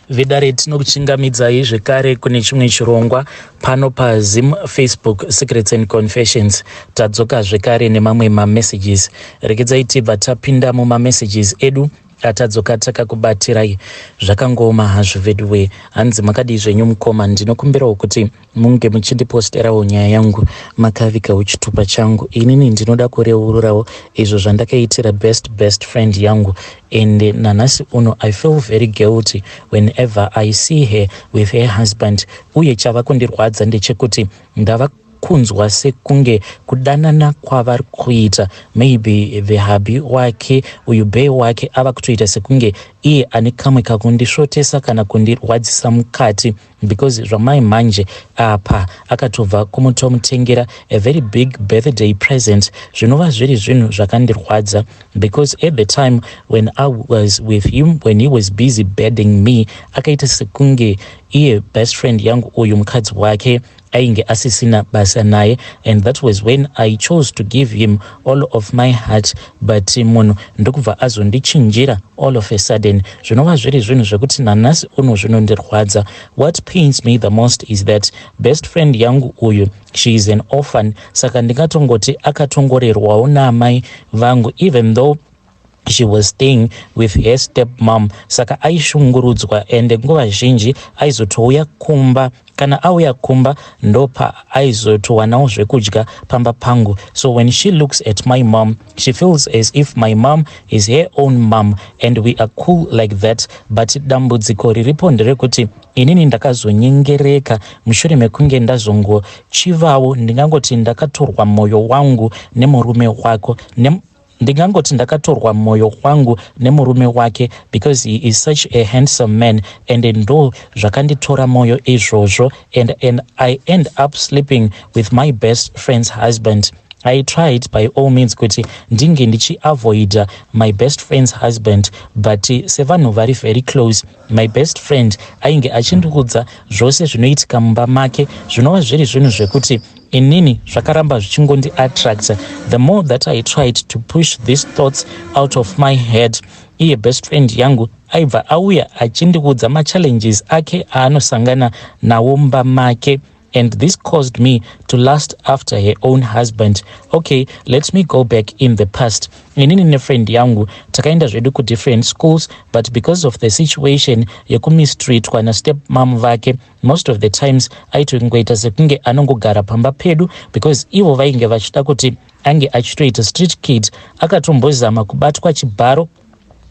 Vedare, tinokuchingamidzai zvekare kune chimwe chirongwa pano paZim Facebook Secrets and Confessions. Tadzoka zvekare nemamwe mamessages. Regedzai tibva tapinda mumamessages edu atadzoka takakubatirai. Zvakangooma hazvo veduwe. Hanzi, "Makadii zvenyu mukoma? Ndinokumbirawo kuti munge muchindiposterawo nyaya yangu makavigawo chitupa changu. Inini ndinoda kureururawo izvo zvandakaitira best friend yangu, and nanhasi uno I feel very guilty whenever I see her with her husband. Uye chava kundirwadza ndechekuti ndava kunzwa sekunge kudanana kwavari kuita, maybe the hubby wake uyu, bae wake, ava kutoita sekunge iye ane kamwe kakundisvotesa kana kundirwadzisa mukati, because zvamai manje apa akatobva kumutomutengera a very big birthday present, zvinova zviri zvinhu zvakandirwadza, because at the time when I was with him, when he was busy bedding me, akaita sekunge iye best friend yangu uyu, mukadzi wake ainge asisina basa naye. And that was when I chose to give him all of my heart, but munhu ndokubva azondichinjira all of a sudden, zvinova zviri zvinhu zvekuti nanhasi uno zvinondirwadza. What pains me the most is that best friend yangu uyu, she is an orphan, saka ndingatongoti akatongorerwawo naamai vangu, even though she was staying with her step mom. Saka aishungurudzwa, ende nguva zhinji aizotouya kumba. Kana auya kumba, ndopa aizotowanawo zvekudya pamba pangu. So when she looks at my mom, she feels as if my mom is her own mom, and we are cool like that. But dambudziko riripo nderekuti inini ndakazonyengereka mushure mekunge ndazongochivawo, ndingangoti ndakatorwa mwoyo wangu nemurume wako, ndingangoti ndakatorwa mwoyo wangu nemurume wake, because he is such a handsome man, and ndo zvakanditora mwoyo izvozvo, and I end up sleeping with my best friend's husband. I tried by all means kuti ndinge ndichiavoida my best friend's husband, but sevanhu vari very close, my best friend ainge achindiudza zvose zvinoitika mumba make, zvinova zviri zvinhu zvekuti inini zvakaramba zvichingondiattracta. The more that I tried to push these thoughts out of my head, iye best friend yangu aibva auya achindiudza machallenges ake aanosangana nawo mumba make, and this caused me to lust after her own husband. Okay, let me go back in the past. Inini nefriend yangu takaenda zvedu kudifferent schools, but because of the situation yekumistreatwa nastep mom vake, most of the times aitongoita sekunge anongogara pamba pedu, because ivo vainge vachida kuti ange achitoita street kid. Akatombozama kubatwa chibharo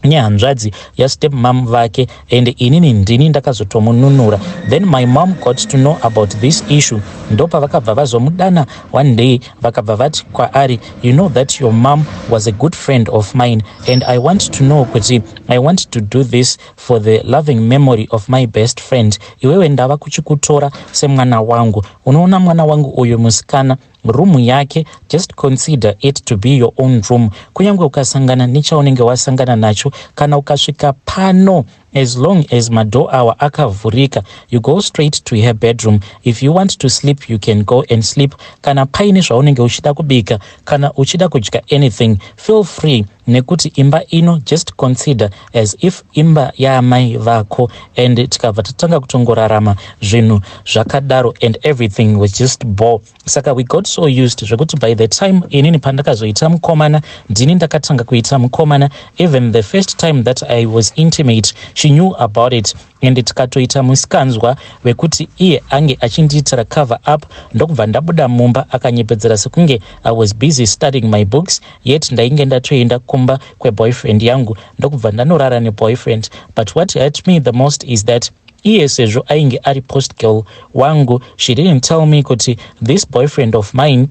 nehanzvadzi yastep mom vake, and inini ndini ndakazotomununura. Then my mom got to know about this issue. Ndopavakabva vazomudana one day, vakabva vati kwaari, 'You know that your mom was a good friend of mine, and I want to know kuti I want to do this for the loving memory of my best friend. Iwewe ndava kuchikutora semwana wangu. Unoona mwana wangu uyu musikana, room yake, just consider it to be your own room. Kunyange ukasangana nechaunenge wasangana nacho, kana ukasvika pano, as long as madoor awa akavhurika, you go straight to her bedroom. If you want to sleep, you can go and sleep. Kana paine zvaunenge uchida kubika, kana uchida kudya anything, feel free, nekuti imba ino, just consider as if imba yaamai vako.' And tikabva tatanga kutongorarama zvinhu zvakadaro, and everything was just bore. Saka we got so used zvekuti by the time inini pandakazoita mukomana, ndini ndakatanga kuita mukomana. Even the first time that I was intimate, she knew about it, and tikatoita musikanzwa wekuti iye ange achindiitira cover up. Ndokubva ndabuda mumba, akanyepedzera sekunge I was busy studying my books, yet ndainge ndatoenda kumba kweboyfriend yangu, ndokubva ndanorara neboyfriend. But what hurt me the most is that iye, sezvo ainge ari post girl wangu, she didn't tell me kuti this boyfriend of mine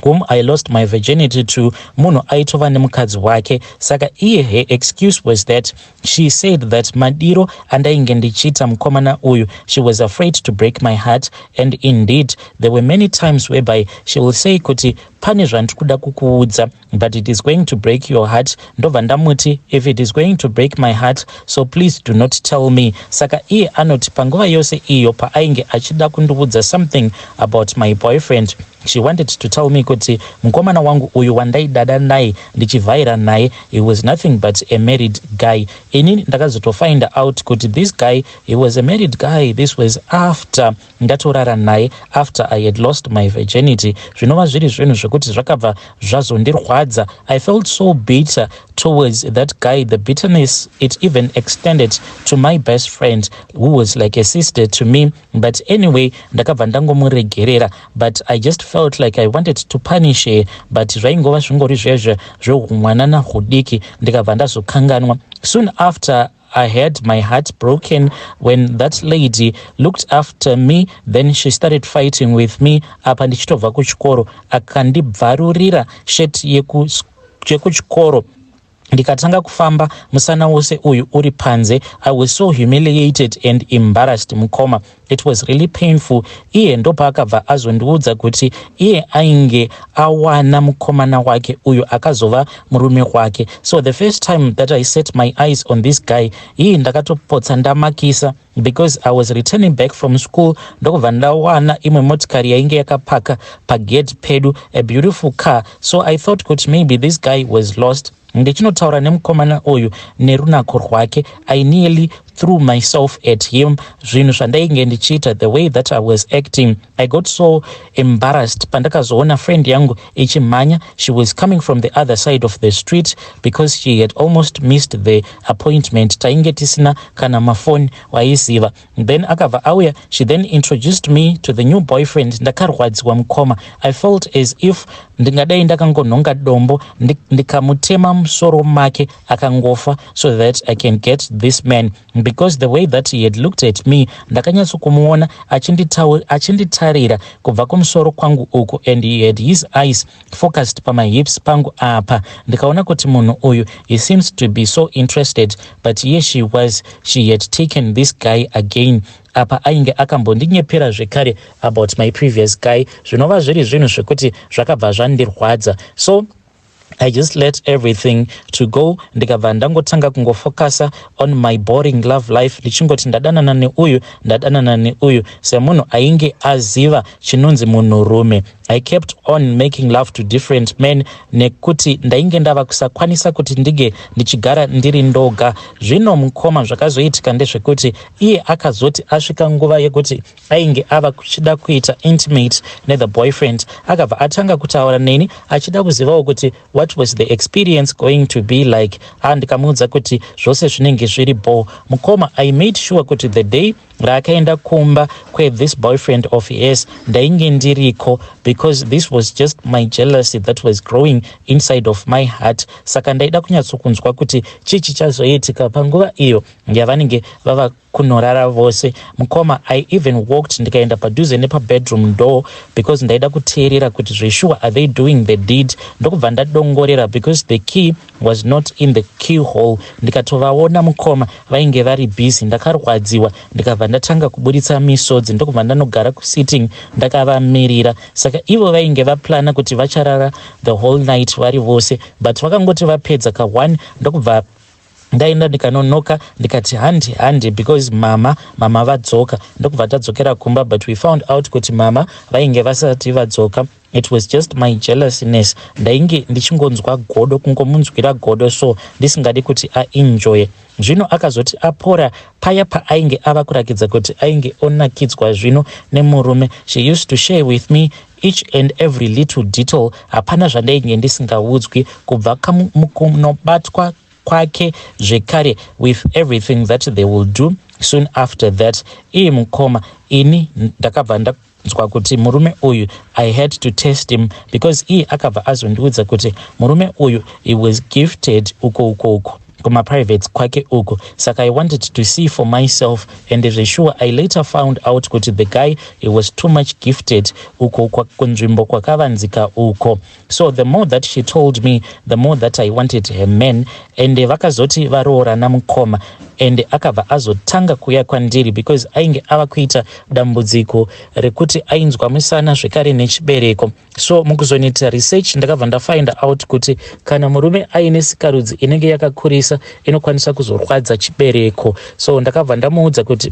whom I lost my virginity to, munhu aitova nemukadzi wake. Saka iye, her excuse was that she said that madiro andainge ndichiita mukomana uyu, she was afraid to break my heart. And indeed, there were many times whereby she will say kuti Pane zvandiri kuda kukuudza, but it is going to break your heart. Ndobva ndamuti, "If it is going to break my heart, so please do not tell me." Saka iye anoti panguva yose iyo paainge achida kundiudza something about my boyfriend, she wanted to tell me kuti mukomana wangu uyu wandaidada naye, ndichivhaira naye, he was nothing but a married guy. Inini ndakazotofind out kuti this guy, he was a married guy. This was after ndatorara naye, after I had lost my virginity, zvinova zviri zvinhu zvekuti zvakabva zvazondirwadza. I felt so bitter towards that guy. The bitterness, it even extended to my best friend, who was like a sister to me. But anyway, ndakabva ndangomuregerera, but I just felt like I wanted to punish her, but zvaingova zvingori zvezve zveumwanana hudiki. Ndikabva ndazokanganwa. Soon after I had my heart broken, when that lady looked after me, then she started fighting with me. Apa ndichitobva kuchikoro, akandibvarurira shirt yekuchikoro, ndikatanga kufamba musana wose uyu uri panze. I was so humiliated and embarrassed, mukoma. It was really painful. Iye ndopaakabva azondiudza kuti iye ainge awana mukomana wake uyu akazova murume wake. So the first time that I set my eyes on this guy, iye ndakatopotsa ndamakisa, because I was returning back from school, ndokubva ndawana imwe motikari yainge yakapaka pagate pedu, a beautiful car. So I thought kuti maybe this guy was lost. Ndichinotaura nemukomana uyu, nerunako rwake, I nearly threw myself at him. Zvinhu zvandainge ndichiita, the way that I was acting, I got so embarrassed pandakazoona friend yangu ichimhanya. She was coming from the other side of the street because she had almost missed the appointment. Tainge tisina kana mafoni, waiziva. Then akabva auya. She then introduced me to the new boyfriend. Ndakarwadziwa, mukoma. I felt as if ndingadai ndakangonhonga dombo, ndikamutema musoro make akangofa, so that I can get this man, because the way that he had looked at me, ndakanyatsokumuona achinditarira kubva kumusoro kwangu uku, and he had his eyes focused pamahips pangu apa. Ndikaona kuti munhu uyu, he seems to be so interested, but here she was, she had taken this guy again. Apa ainge akambondinyepera zvekare about my previous guy, zvinova zviri zvinhu zvekuti zvakabva zvandirwadza. So I just let everything to go. Ndikabva ndangotanga kungofocusa on my boring love life, ndichingoti ndadanana neuyu, ndadanana neuyu. Semunhu ainge aziva chinonzi munhurume, I kept on making love to different men, nekuti ndainge ndava kusakwanisa kuti ndinge ndichigara ndiri ndoga. Zvino mukoma, zvakazoitika ndezvekuti iye akazoti asvika nguva yekuti ainge ava kuchida kuita intimate nethe boyfriend, akabva atanga kutaura neni achida kuzivawo kuti what was the experience going to be like. Ha, ndikamuudza kuti zvose zvinenge zviri bo. Mukoma, I made sure kuti the day raakaenda kumba kwethis boyfriend of his, ndainge ndiriko, because this was just my jealousy that was growing inside of my heart. Saka ndaida kunyatsokunzwa kuti chii chichazoitika panguva iyo yavanenge vava kunorara vose. Mukoma, I even walked ndikaenda padhuze nepabedroom door, because ndaida kuteerera kuti zvesure, are they doing the deed? Ndokubva ndadongorera, because the key was not in the keyhole. Ndikatovaona, mukoma, vainge vari busy. Ndakarwadziwa, ndikabva ndatanga kuburitsa misodzi, ndokubva ndanogara kusitting ndakavamirira. Saka ivo vainge vaplana kuti vacharara the whole night vari vose, but vakangoti vapedza ka1, ndokubva ndaenda ndikanonoka, ndikati, "Handi, handi," because mama vadzoka. Ndokubva tadzokera kumba, but we found out kuti mama vainge vasati vadzoka. It was just my jealousness. Ndainge ndichingonzwa godo, kungomunzwira godo, so ndisingadi kuti aenjoye. Zvino akazoti apora paya paainge ava kurakidza kuti ainge onakidzwa zvino nemurume, she used to share with me each and every little detail. Hapana zvandainge ndisingaudzwi, kubva mukunobatwa kwake zvekare, with everything that they will do soon after that. Iye mukoma, ini ndakabva ndanzwa kuti murume uyu, I had to test him, because iye akabva azondiudza kuti murume uyu, he was gifted uko uko uko kumaprivates kwake uko. Saka I wanted to see for myself, and zvesure, I later found out kuti the guy, he was too much gifted uko kunzvimbo kwakavanzika uko. So the more that she told me, the more that I wanted her man. And vakazoti varoorana, mukoma. And akabva azotanga kuuya kwandiri because ainge ava kuita dambudziko rekuti ainzwa musana zvekare nechibereko. So mukuzonoita research, ndakabva ndafind out kuti kana murume aine sikarudzi inenge yakakurisa, inokwanisa kuzorwadza chibereko. So ndakabva ndamuudza kuti,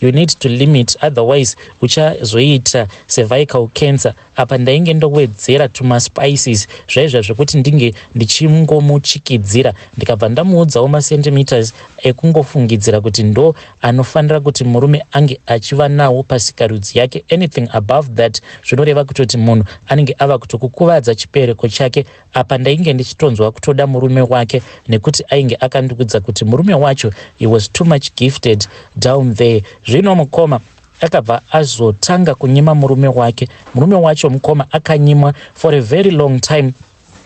you need to limit, otherwise uchazoita cervical cancer." Apa ndainge ndowedzera tumaspices zvaizva zvekuti ndinge ndichingomuchikidzira. Ndikabva ndamuudzawo macentimeters ekungofungidzira kuti ndo anofanira kuti murume ange achiva nawo pasikarudzi yake. Anything above that zvinoreva kutoti munhu anenge ava kutokukuvadza chibereko chake. Apa ndainge ndichitonzwa kutoda murume wake nekuti ainge akandiudza kuti murume wacho, he was too much gifted down there. Zvino mukoma, akabva azotanga kunyima murume wake. Murume wacho, mukoma, akanyimwa for a very long time,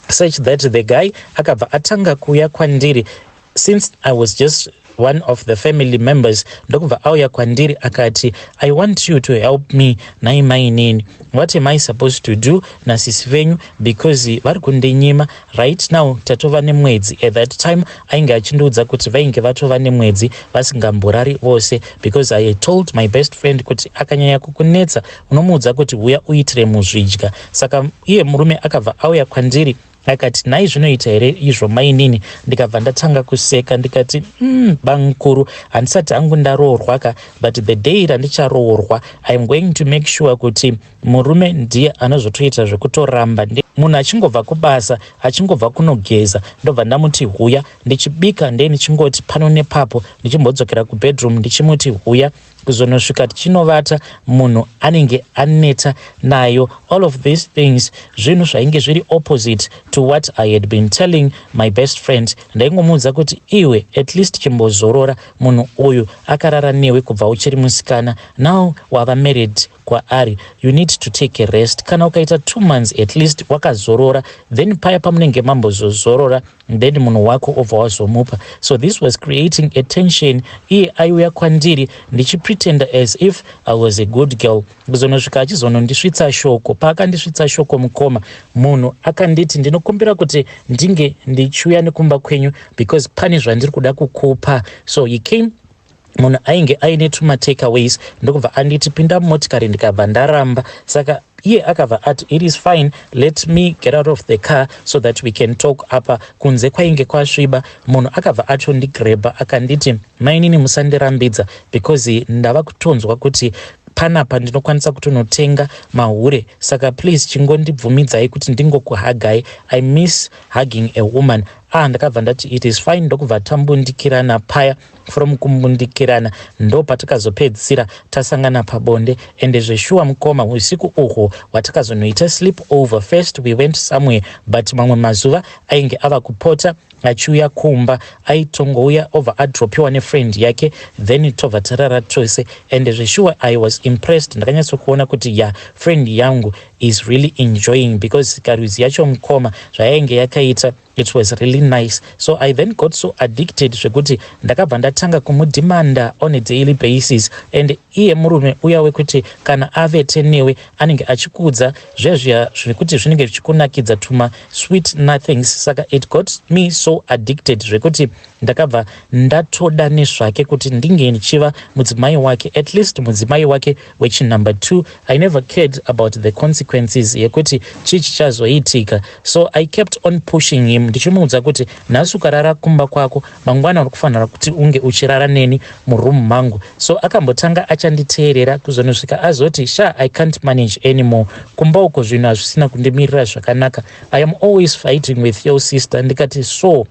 such that the guy akabva atanga kuuya kwandiri. Since I was just one of the family members, ndokubva auya kwandiri akati, "I want you to help me. Nai mainini, what am I supposed to do nasisi venyu? Because vari kundinyima right now, tatova nemwedzi." At that time ainge achindiudza kuti vainge vatova nemwedzi vasingamborari vose, because I told my best friend kuti akanyanya kukunetsa, unomuudza kuti uya uitire muzvidya. Saka iye murume akabva auya kwandiri akati, "Nhai, zvinoita here izvo, mainini?" Ndikabva ndatanga kuseka ndikati, Bamukuru, handisati hangu ndaroorwa ka, but the day randicharoorwa, I am going to make sure kuti murume ndiye anozotoita zvekutoramba." Munhu achingobva kubasa, achingobva kunogeza, ndobva ndamuti, "Huya." Ndichibika, ndee ndichingoti pano nepapo ndichimbodzokera kubedroom, ndichimuti, "Huya." Kuzonosvika tichinovata, munhu anenge aneta nayo. All of these things zvinhu zvainge zviri opposite to what I had been telling my best friend. Ndaingomuudza kuti, "Iwe, at least chimbozorora. Munhu uyu akarara newe kubva uchiri musikana. Now wava married kwaari, you need to take a rest. Kana ukaita 2 months at least wakazorora, then paya pamunenge mambozozorora, then munhu wako obva wazomupa." So this was creating a tension. Iye aiuya kwandiri ndichipretenda as if I was a good girl, kuzonosvika achizonondisvitsa shoko. Paakandisvitsa shoko, mukoma, munhu akanditi, "Ndinokumbira kuti ndinge ndichiuya nekumba kwenyu because pane zvandiri kuda kukupa." So he came. Munhu ainge aine tumatakeaways, ndokubva anditi, "Pinda mumotikari." Ndikabva ndaramba. Saka iye akabva ati, "It is fine, let me get out of the car so that we can talk." Apa kunze kwainge kwasviba. Munhu akabva atondigrabha akanditi, "Mainini, musandirambidza because ndava kutonzwa kuti panapa ndinokwanisa kutonotenga mahure. Saka please chingondibvumidzai kuti ndingokuhagai. I miss hugging a woman." Ah, ndakabva ndati, "It is fine." Ndokubva tambundikirana paya. From kumbundikirana ndo patakazopedzisira tasangana pabonde. Ende zveshuwa, mukoma, usiku uhwo hwatakazonoita sleep over, first we went somewhere, but mamwe mazuva ainge ava kupota achiuya kumba. Aitongouya, obva adropiwa nefriend yake, then tobva tarara tose. And zveshuwa, I was impressed. Ndakanyatsokuona kuti ya, friend yangu is really enjoying, because karuzi yacho, mukoma, zvayainge yakaita, it was really nice. So I then got so addicted zvekuti ndakabva ndatanga kumudhimanda on a daily basis. And iye murume uya wekuti kana avete newe, anenge achikuudza zvezviya zvekuti zvinenge zvichikunakidza, tuma sweet nothings. Saka it got me so addicted zvekuti ndakabva ndatoda nezvake kuti ndinge ndichiva mudzimai wake, at least mudzimai wake wechinumber 2. I never cared about the consequences yekuti chii chichazoitika. So I kept on pushing him, ndichimuudza kuti, "Nhasi ukarara kumba kwako, mangwana uri kufanira kuti unge uchirara neni muroom mangu." So akambotanga achanditeerera, kuzonosvika azoti, "Sha, I can't manage anymore. Kumba uko zvinhu hazvisina kundimirira zvakanaka. I am always fighting with your sister." Ndikati, "So?"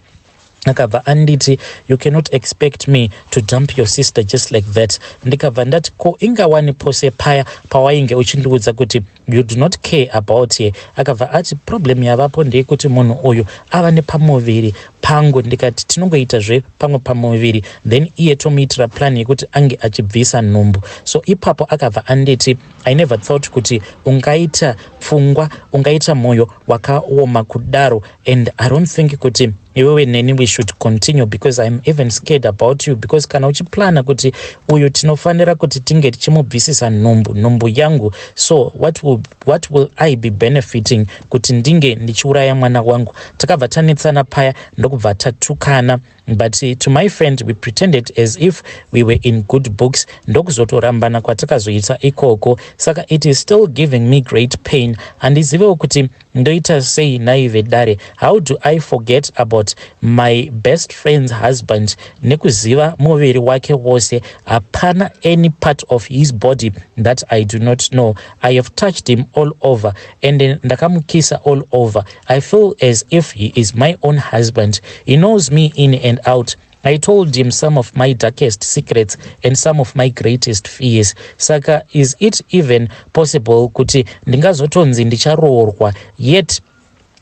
Akabva anditi, "You cannot expect me to dump your sister just like that." Ndikabva ndati, "Ko ingawani pose paya pawainge uchindiudza kuti you do not care about her?" Akabva ati, "Problem yavapo ndeyekuti munhu uyu ava nepamuviri pangu." Ndikati, "Tinongoita zve pamwe pamuviri, then iye tomuitira plan yekuti ange achibvisa nhumbu." So ipapo akabva anditi, "I never thought kuti ungaita pfungwa, ungaita mwoyo wakaoma kudaro, and I don't think kuti iwewe neni we should continue, because I am even scared about you, because kana uchiplana kuti uyu tinofanira kuti tinge tichimubvisisa nhumbu, nhumbu yangu, so what will I be benefiting kuti ndinge ndichiuraya mwana wangu?" Takabva tanetsana paya, ndokubva tatukana. But to my friend, we pretended as if we were in good books, ndokuzotorambana kwatakazoita ikoko. Saka it is still giving me great pain. Handizivewo kuti ndoita sei nhai vedare. How do I forget about my best friend's husband nekuziva muviri wake wose? Hapana any part of his body that I do not know. I have touched him all over and ndakamukisa all over. I feel as if he is my own husband. He knows me in and out. I told him some of my darkest secrets and some of my greatest fears. Saka is it even possible kuti ndingazotonzi ndicharoorwa, yet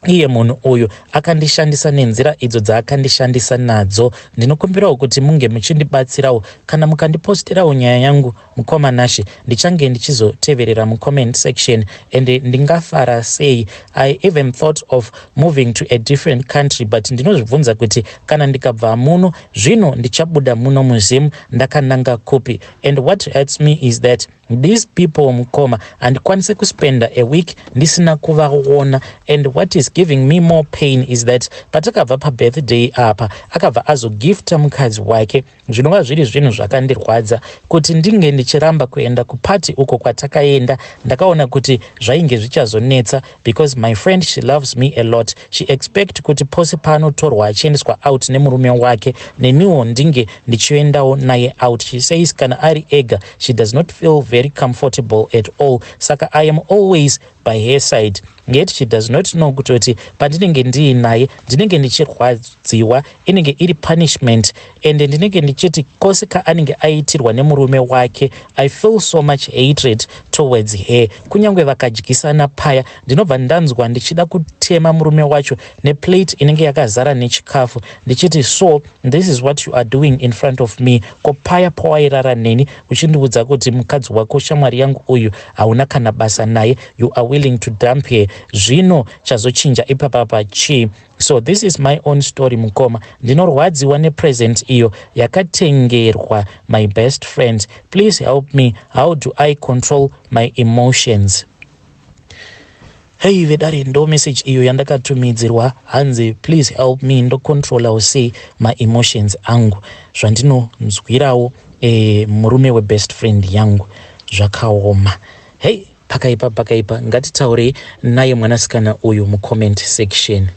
iye munhu uyu akandishandisa nenzira idzo dzaakandishandisa nadzo? Ndinokumbirawo kuti munge muchindibatsirawo. Kana mukandiposterawo nyaya yangu, mukoma Nashe, ndichange ndichizoteverera mucomment section and ndingafara sei. I even thought of moving to a different country, but ndinozvibvunza kuti kana ndikabva muno, zvino ndichabuda muno muZimu ndakananga kupi? And what hurts me is that these people, mukoma, handikwanisi kuspenda a week ndisina kuvaona. And what is giving me more pain is that patakabva pabirthday apa, akabva azogifta mukadzi wake, zvinova zviri zvinhu zvakandirwadza kuti ndinge ndichiramba kuenda kupati uko kwatakaenda. Ndakaona kuti zvainge zvichazonetsa because my friend, she loves me a lot. She expect kuti pose paanotorwa achiendeswa out nemurume wake, neniwo ndinge ndichiendawo naye out. She says kana ari ega, she does not feel very comfortable at all. Saka I am always by her side, yet she does not know kutoti pandinenge ndiinaye ndinenge ndichirwadziwa. Inenge iri punishment and ndinenge ndichiti kose kaanenge aitirwa nemurume wake, I feel so much hatred towards her. Kunyange vakadyisana paya, ndinobva ndanzwa ndichida kutema murume wacho neplate inenge yakazara nechikafu, ndichiti, "So this is what you are doing in front of me? Ko paya pawairara neni uchindiudza kuti mukadzi wako, shamwari yangu uyu, hauna kana basa naye, you are willing to dump her, zvino chazochinja ipapapa chii?" So this is my own story, mukoma. Ndinorwadziwa nepresent iyo yakatengerwa my best friend. Please help me. How do I control my emotions? Hei vedare, ndo message iyo yandakatumidzirwa. Hanzi, "Please help me, ndocontrolawo sei maemotions angu, zvandinonzwirawo murume webest friend yangu?" Zvakaoma. Hei, pakaipa, pakaipa. Ngatitaurei naye mwanasikana uyu mucomment section.